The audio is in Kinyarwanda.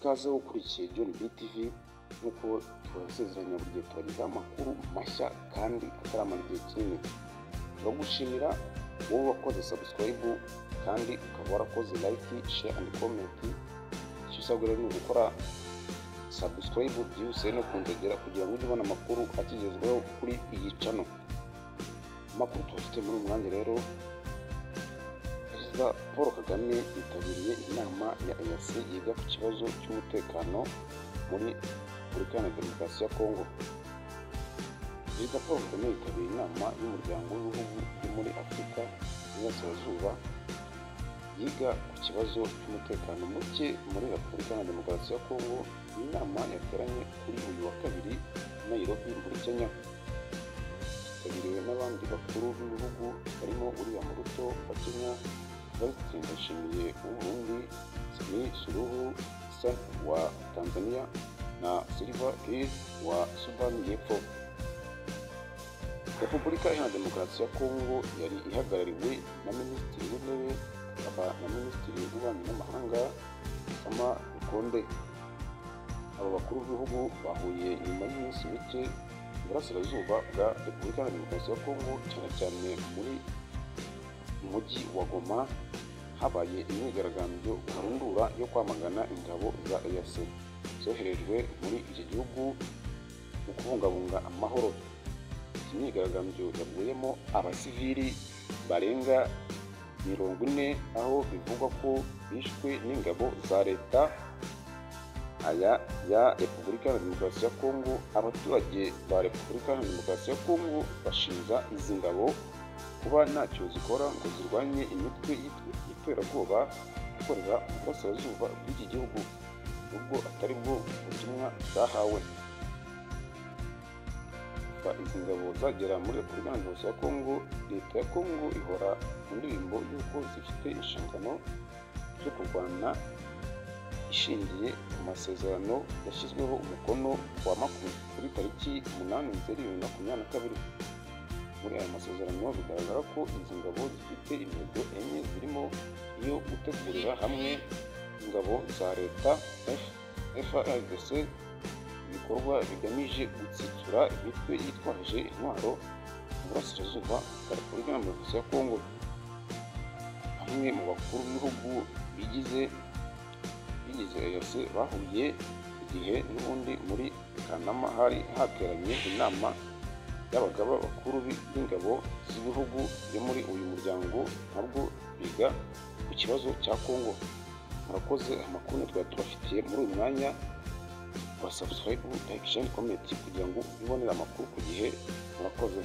Ikaze ukurikiye John BTV. Nk'uko tubasezeranya, buri gihe tubagezaho amakuru mashya kandi ataramara igihe kinini. Turagushimira wowe wakoze subscribe kandi ukaba warakoze like, share and comment. Icyo usabwa rero ni ugukora subscribe byihuse no kunzogera kugira ngo ujye ubona amakuru akigezweho kuri iyi channel. Amakuru tubafite muri uyu mwanya rero, Perezida Paul Kagame yitabiriye inama ya EAC yiga ku kibazo cy'umutekano muri Repubulika Iharanira Demokarasi ya Kongo. Perezida Paul Kagame yitabiriye inama y'Umuryango w'Ibihugu byo muri Afurika y'Iburasirazuba yiga ku kibazo cy'umutekano muke muri Repubulika Iharanira Demokarasi ya Kongo. Iyi nama yateranye kuri uyu wa kabiri i Nairobi muri Kenya, yitabiriwe n'abandi bakuru b'ibihugu barimo William Ruto wa Kenya, Evariste Ndayishimiye w'u Burundi, Samia Suluhu Hassan wa Tanzania na Salva Kiir wa Sudani y'Epfo. Repubulika Iharanira Demokarasi ya Kongo yari ihagarariwe na Minisitiri w'Intebe akaba na Minisitiri w'Ububanyi n'Amahanga, Sama Lukonde. Aba bakuru b'ibihugu bahuye nyuma y'iminsi mike mu burasirazuba bwa Repubulika Iharanira Demokarasi ya Kongo, cyane cyane muri mujyi wa Goma, habaye imyigaragambyo karundura yo kwamagana ingabo za EAC zoherejwe muri iki gihugu mu kubungabunga amahoro. Iyi myigaragambyo yaguyemo abasivili barenga 40, aho bivugwa ko bishwe n'ingabo za leta aya ya Repubulika Iharanira Demokarasi ya Kongo. Abaturage ba Repubulika Iharanira Demokarasi ya Kongo bashinja izi ngabo kuba ntacyo zikora ngo zirwanye imitwe y'iterabwoba ikorera mu burasirazuba bw'iki gihugu, nubwo atari bwo butumwa zahawe. Kuva izi ngabo zagera muri Repubulika Iharanira Demokarasi ya Kongo, leta ya Kongo ihora mu ndirimbo y'uko zifite inshingano zo kurwana ishingiye ku masezerano yashyizweho umukono wa kuri tariki 8 Nzeri 2022. Muri aya masezerano bigaragara ko izi ngabo zifite intego enye, zirimo iyo gutegurira hamwe ingabo za leta FARDC ibikorwa bigamije gutsitura imitwe yitwaje intwaro mu burasirazuba bwa Repubulika Iharanira Demokarasi ya Kongo. Bamwe mu bakuru b'ibihugu bigize EAC bahuye igihe n'ubundi muri Kanama hari hateranye inama y'abagaba bakuru b'ingabo z'ibihugu byo muri uyu muryango, nabwo biga ku kibazo cya Kongo. Murakoze, amakuru twari tubafitiye muri uyu mwanya wa subscribe, like, share, comment kugira ngo ubibonere amakuru ku gihe. Murakoze.